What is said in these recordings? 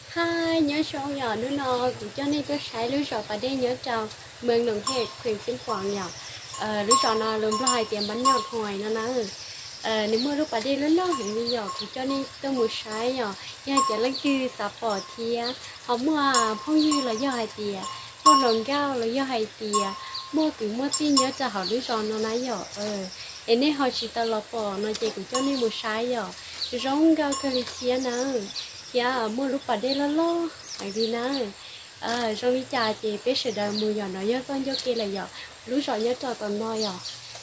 Hi, nyob zoo yom, hnub no kuv coj nej tuaj saib lub zos pas dej nyob rau Mường Nông, Huyện Phú Vang yom. Lub zos no lus Nplog hais tias Npab Nyoj Thuais no na. Nws muaj lub pas dej loj loj heev li yom, kuv coj nej tuaj mus saib yom. Yog hais tias leej twg xav pom thiab ho muaj phooj ywg los yog hais tias muaj hluas nkauj los yog hais tias muaj kwv muaj tij nyob rau hauv lub zos no na yom, es nej ho tsis tau los pom no ces kuv coj nej mus saib yom. Zoo nkauj kawg li thiab na, thiab muaj lub pas dej loj loj heev li na. Zoo li cas ces peb sawv daws mus yom, no yog txoj ncauj ke lawm yom. Lub zos nyob rau tom no yom,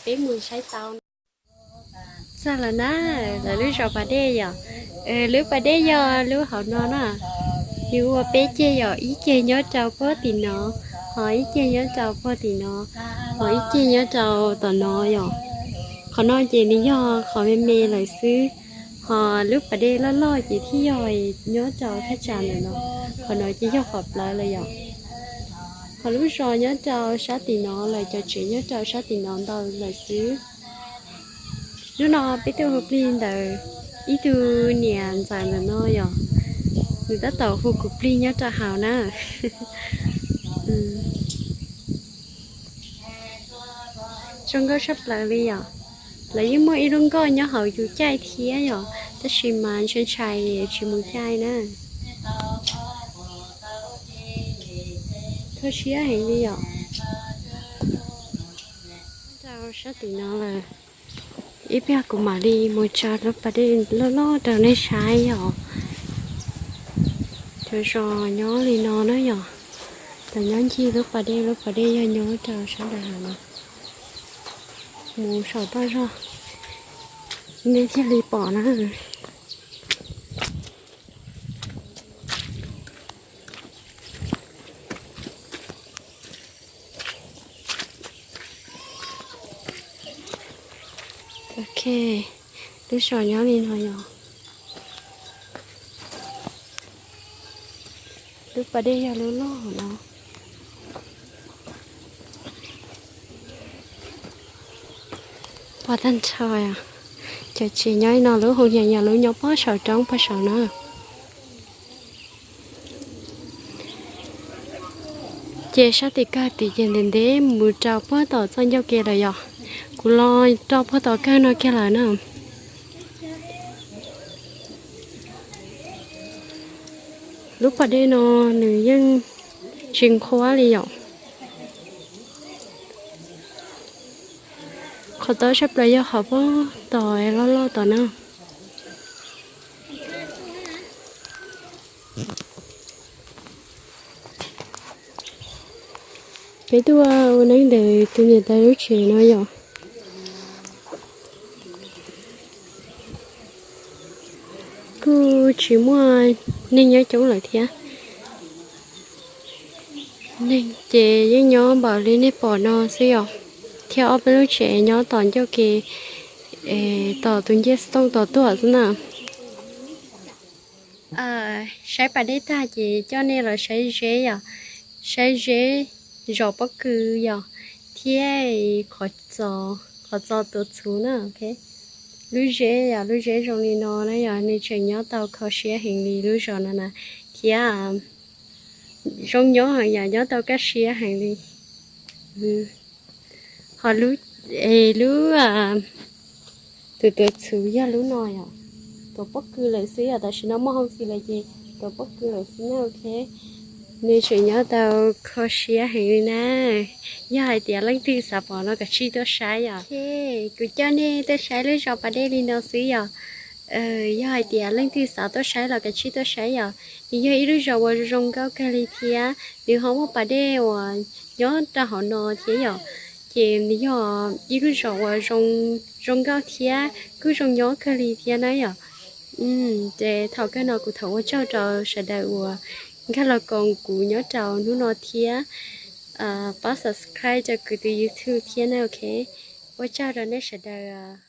peb mus saib tau. Txog lawm na, lawv lub zos pas dej yom. Lub pas dej yog lub hauv no na. Nws ua peb ceg yom, ib ceg nyob rau puag tim no, ho ib ceg nyob rau puag tim no, ho ib ceg nyob rau tom no yom. Qhov no ces nws yog qhov me me lawm xwb, ho lub pas dej loj loj ces thiaj yog nyob rau thaj tsam ntawm no. Qhov no ces yog qhov plawv lawm yom. Ho lub zos nyob rau sab tim no lawm, cov tsev nyob rau sab tim no ntau lawm xwb. Hnub no peb tuaj hu plig ntawm ib tug niam ntxawm ntawm no yom, nws tab tom hu kuv plig nyob rau hauv na. Zoo nkauj tshaj plaws li yom. Lawv yeej muaj ib lub nkoj nyob hauv yus caij thiab yom, tab sis mas ntshai ntshai tsis mus caij na. Kho siab heev li yom. Rau sab tim no lawm, ib pliag kuv mam li mus tsa lub pas dej loj loj rau nej saib yom. Cov zos nyob li no na yom, lawv nyob ncig lub pas dej, lub pas dej yog nyob rau sab nram hav no. Mus saum toj zog nej thiaj li pom na. Ok, lub zos nyob li no yom. Lub pas dej yog lub loj no. Pom tag nrho, cov tsev nyob li no, lub hoo niam yog lub nyob pob saum roob pob saum na. Ces sab tim kawg tim ces ntev ntev mus rau puag tom txoj ncauj ke lawm yom. Kuv los rau puag tom kawg no kiag lawm na. Lub pas dej no nws yeej tsis nqhuab li yom. Qhov tob tshaj plaws yog qhov puag tom loj loj tom na. Peb tuaj ua neeb ntawm tus niam tais lub tsev no yom. Kuj tsis muaj neeg nyob coob lawm thiab. Neeg ces yeej nyob npaum li nej pom no xwb yom, thiab ob peb lub tsev nyob tom ncauj ke, tom tus ncej xov tooj tom tuaj xwb na. Saib pas dej tag ces coj nej los saib zeb yom, saib zeb, zos pob kws yom, thiab qhov txos tuav txhuv na. Lub zeb yom, lub zeb zoo li no na yom, nws tseem nyob tau kho siab heev li lub zos no na, thiab zoo nyob heev yom, nyob tau kaj siab heev li. Ho lub, lub, tus tuav txhuv yog lub no yom, tuav pob kws lawm xwb yom, tam sim no muaj hoo xwb lawm ces tuav pob kws lawm xwb na. Ok, nws tseem nyob tau kho siab heev li na. Yog hais tias leej twg xav pom no kav tsij tuaj saib yom. Ok, kuv coj nej tuaj saib lub zos pas dej li no xwb yom. Yog hais tias leej twg xav tuaj saib los kav tsij tuaj saib yom. Nws yog ib lub zos uas zoo nkauj kawg li thiab nws ho muaj pas dej uas nyob rau hauv no thiab yom. Ces nws yog ib lub zos uas zoo nkauj thiab kuj zoo nyob kawg li thiab na yom. Ces thaum kawg no kuv thov ua tsaug rau sawv daws uas nkag los koom kuv nyob rau hnub no thiab pab subscribe rau kuv tus YouTube thiab na. Ok, ua tsaug rau nej sawv daws.